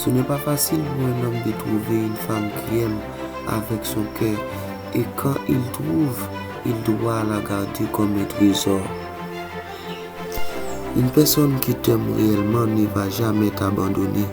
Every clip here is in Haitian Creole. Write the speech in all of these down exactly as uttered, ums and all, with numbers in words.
Ce n'est pas facile pour un homme de trouver une femme qui aime avec son cœur, et quand il trouve, il doit la garder comme un trésor. Une personne qui t'aime réellement ne va jamais t'abandonner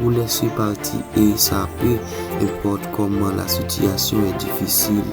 ou laisser partir, et ça, peu importe comment la situation est difficile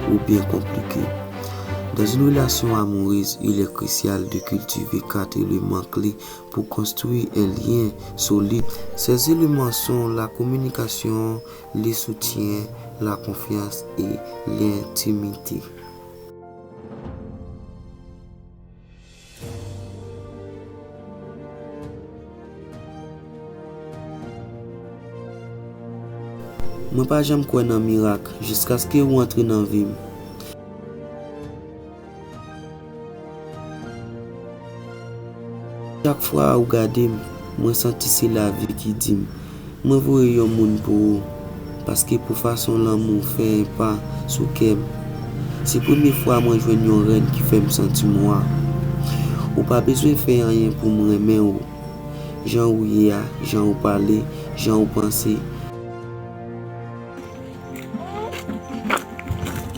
ou bien compliquée. Dans une relation amoureuse, il est crucial de cultiver quatre éléments clés pour construire un lien solide. Ces éléments sont la communication, le soutien, la confiance et l'intimité. Mwen pa janm kwè nan mirak jiskaske ou antre nan vi m. Chak fwa ou gade m, mwen santi se lavi ki di m, mwen voye yon moun pou ou, paske pou fason lanmou w fè enpa sou kè m, se premye fwa mwen jwenn yon rèn ki fè m santi mwa. Ou pa bezwen fè anyen pou m renmen ou. Jan ou ye a, jan ou pale, jan ou panse.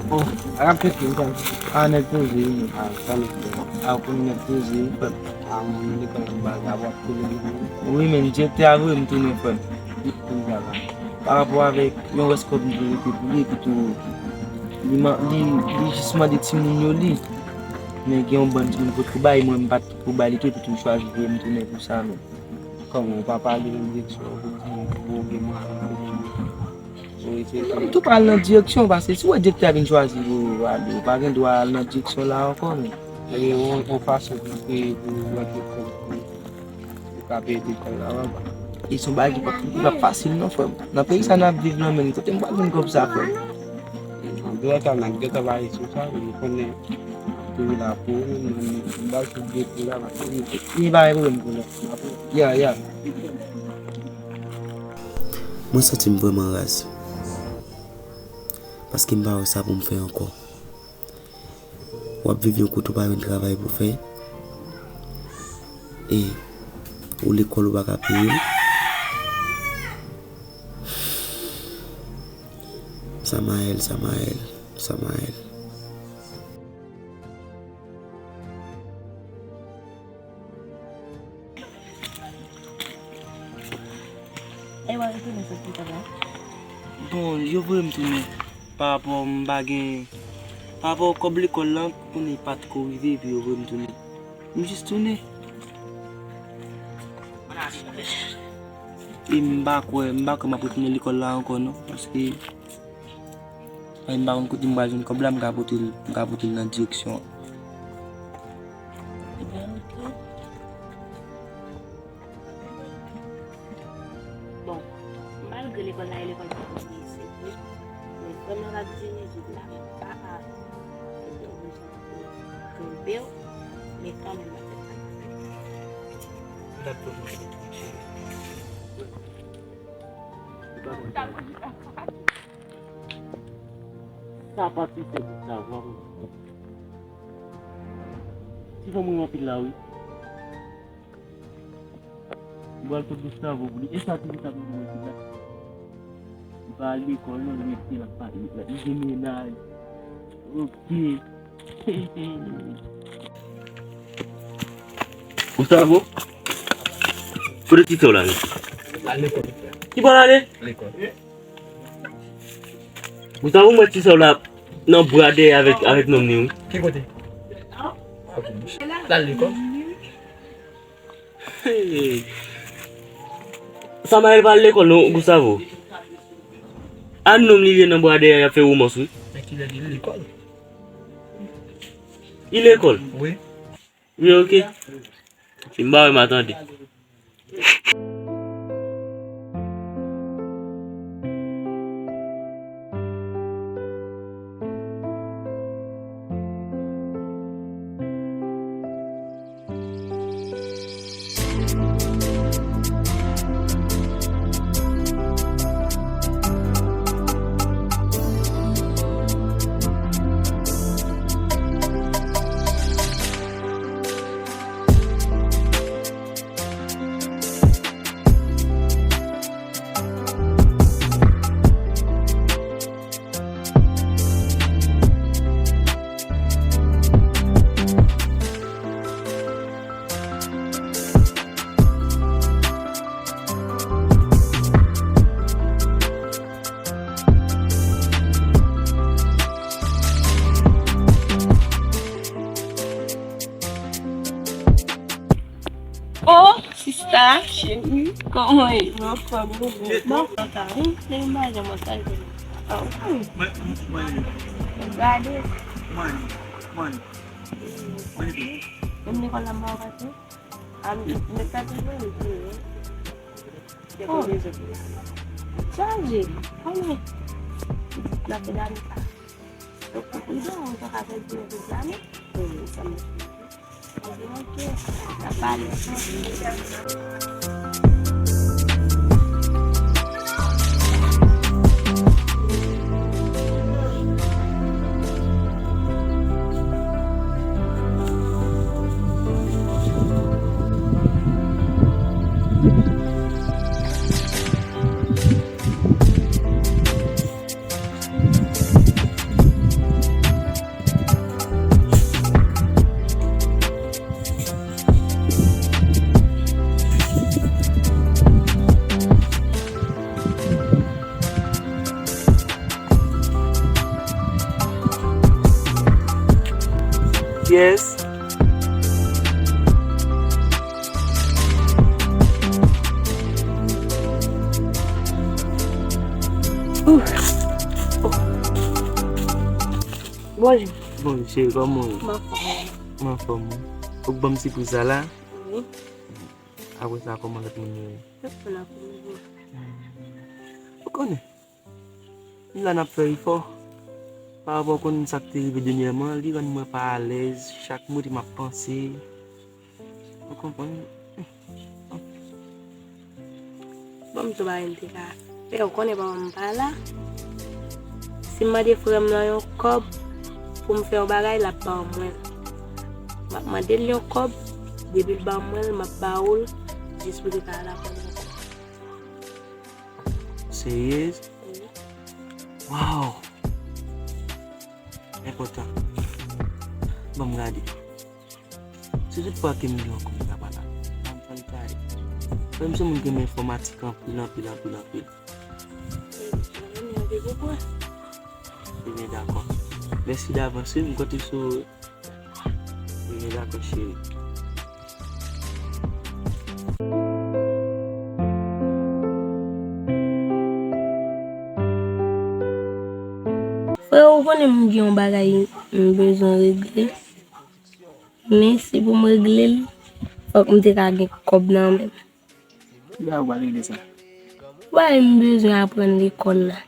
Bon, a ap fèt wi, frè m. A nèg poze wi, men. A, sa nèg poze. A, ou konn nèg poze wi, frè m. A, mwen menm lekòl pou bagay, w ap konnen wi. Wi, men direktè a voye m tounen, frè m. Li konn bagay. Pa rapò avèk yon rès kòb m te rete pou li, epi tou, li man-, li, li jis mande timoun yo li. Men gen yon bann timoun potko bay, mwen m pa t potko bay li tou, epi tou li chwazi voye m tounen pou sa menm. Kòman, ou pa pale nan direksyon an pou di pou gen mwayen pou gen mwayen? Ou eseye fè. Ou tou pa al nan direksyon, paske si w wè direktè a vin chwazi pou ale, ou pa gen dwa al nan direksyon la ankò, non. Ebyen, yon, yon fason pou kreye pou rantre kòb pou, pou ka peye lekòl la, w ap. E se yon bagay ki p ap, ki p ap fasil, non, frè m. Nan peyi sa n ap viv lan, menm kote m pral jwenn kòb sa, frè m? Direktè a, direktè a pa responsav, nou konnen li la pou ou, nou, nou ba l sou dye pou la, paske li, li pa gen pwoblèm pou nou. Ya, ya. Mwen santi m vrèman raz. Paske m pa wè sa pou m fè ankò. W ap viv yon kote w pa jwenn travay pou fè. E ou lekòl ou pa ka peye l. Samaèl, Samaèl, Samaèl. E w a retounen sot lekòl la? Bon, yo voye m tounen. Pa rapò m pa gen, pa rapò kòb lekòl lan, konnen pa t ko rive, epi yo voye m tounen. M jis tounen. E m pa kwè, m pa kwè m ap retounen lekòl la ankò non, paske, ay, m pa konn kote m pral jwenn kòb la, m ka pote l, m ka pote l nan direksyon an. Ebyen, oke. Bon, malgre lekòl la e lekòl pa mwen, se vre, men frè m nan t ap dirije la, men pa a, ebyen, oblije pou kenbe w, men kanmenm, m ap fè sa. Dat pou mwen, cheri. Sa pa ti fè Gustavo. Ti fanm ri anpil la, wi. Ou pral fè Gustavo pou li. E sa ti Gustavo pou mwen la. Li pa al lekòl, non, li rete la, li gen mennaj. Ok. Gustavo, kote ti sè w la ye? Al lekòl. Ki bò l ale? Lekòl. Gustavo, m wè ti sè w la nan bwa dèyè avèk, avèk nonm li, wi. Ki kote? L al lekòl. Hey. Samael pa al lekòl non, Gustavo. A nonm li ye nan bwa dèyè, y ap fè womans, wi. Men kilè li lekòl? Li lekòl? Wi. Wi, ok. Si m pa wè, m a tande. Cheri, kòman ye? Mwen anfòm, wi. Mwen kontan, wi. Se imaj mwen sa, wi. Ah, wi. Mwen, mwen, mwen. Gade. Mwen, mwen. Mwen, mwen. Menm lekòl la, m pa pase. Ah, m, m, m, sa te vre, wi. Oh. Chaje. Kòman? N ap fè dani sa. Ou pran pridan, ou pa ka fè di yon tout lane. Wi, sa m. Ok, ok. N ap pale. Yes. Bonjou. Bonjou, cheri, kòman w ye? M anfòm. M anfòm, wi. Ou k ban m sipriz sa la? Wi. Apre sa, kòman lòt moun yo ye? Tout moun anfòm, wi. Ou konnen, nou la n ap fè efò. Pa rapò w konn sa k te rive dènyèman, li rann mwen pa alèz. Chak moute m ap panse. Ou konprann? Bon, m tou bagay m te ka fè. Ou konnen papa m pa la. Si m mande frè m nan yon kòb pou m fè yon bagay, l ap ban mwen l. M ap mande l yon kòb, depi l ban mwen l, m ap ba ou l, jis pou li pa al aprann yon kòb. Serye? Wi. Waw! Enpòtan. Ban m gade. Si tout fwa ke m gen yon kòb m ta pale avè w, ban m pran kay. Mwen, m se moun ki renmen enfòmatik anpil, anpil, anpil, anpil. Ebyen, dakò. Mèsi davans, wi, m konte sou ou. Ebyen, dakò, cheri. Frè, ou konnen m gen yon bagay m bezwen regle. Men si pou m regle l, fòk m te ka gen kòb nan men m. Kijan w pral regle sa? Bagay m bezwen aprann lekòl la.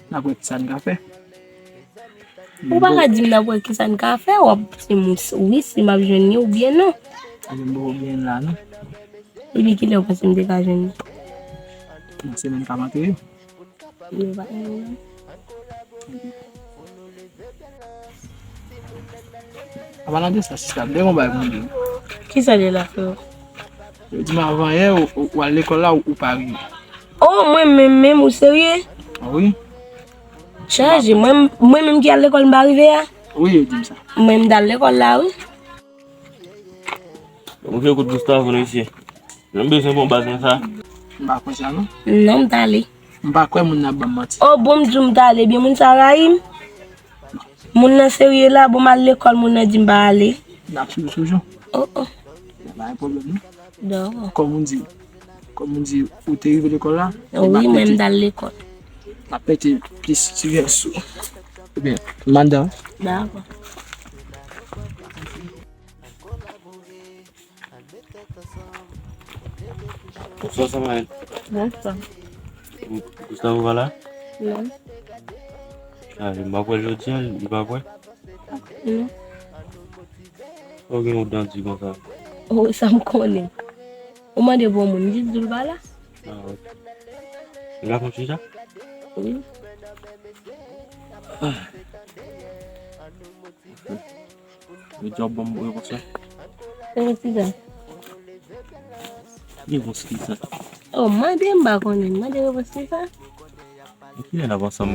N ap wè kisa n ka fè. Ou pa ka di m n ap wè kisa n ka fè, w ap di m wi si m ap jwenn li oubyen non. Ebyen, m poko gen l la non. Epi kilè w panse m te ka jwenn li? Nan semèn k ap antre yo. Yo pa gen pwoblèm. An palan de sa, sista, m te gen yon bagay pou m di w. Kisa l ye la, frè? Yo di m avan yè, ou, ou, ou al lekòl la, ou, ou pa rive. Oh, mwen menm, menm, ou serye? Ah wi. Chaje, mwen, mwen menm ki al lekòl, m pa rive a? Wi, yo di m sa. Mwen, m t al lekòl la, wi. Mwen fè kout Gustavo nan mesye. Jan m bezwen bon baz konsa. M pa kwè sa non. Non, m t ale. M pa kwè moun nan ap ban m manti. Oh, bon, m di w m t ale, ebyen moun sa rayi m. Moun nan serye la, bon, m al lekòl, moun nan di m pa ale. N ap swiv sou jou. Oh, oh. Pa gen pwoblèm non. Dakò. Kòm ou di, kòm ou di, ou te rive lekòl la, wi, mwen, m t al lekòl. M ap mete plis siveyans sou ou. Ebyen, m anndan. Dakò. Bonswa, Samael. Bonswa. Gustavo pa la? Non. Ah, li pa prè jodi a, li pa prè? Non. Ou gen yon dan di konsa. Oh, sa m konnen. Ou mande pou yon moun, m jis di w l pa la. Ah, ok. Li pa konn chita? Wi. Ah. Yo di w ap ban m repons la. Repons ki sa? Repons ki sa? Oh, mande m pa konnen. Mande repons ki sa? E kilè n ap ansanm?